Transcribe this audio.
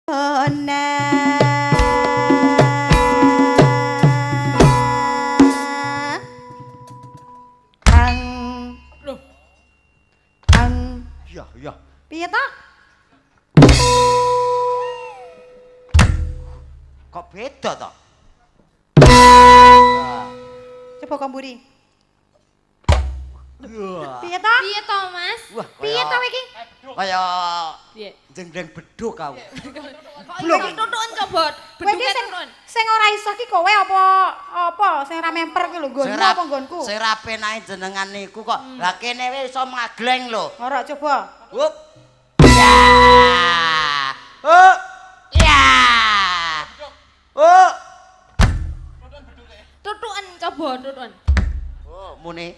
Pesona. Tang. Loh. Tang. Iya, iya. Piye to? Kok beda to? Coba kok mburi. Wah. Piye to? Piye to, Mas? Wah, Piye to iki? Kaya Piye? jenggreng beduk aku. Kok iso tutuken coba? Kowe iki Beduke sing tutuken. sing ora iso ki kowe apa apa sing ora memper ki lho nggonmu apa nggonku? Sing ra penake jenengan niku kok. Lah kene wis iso magleng lho. Ora coba. Hup. Ya. Oh. Ya. Oh. Tutuken coba, tutuken. Oh, muni.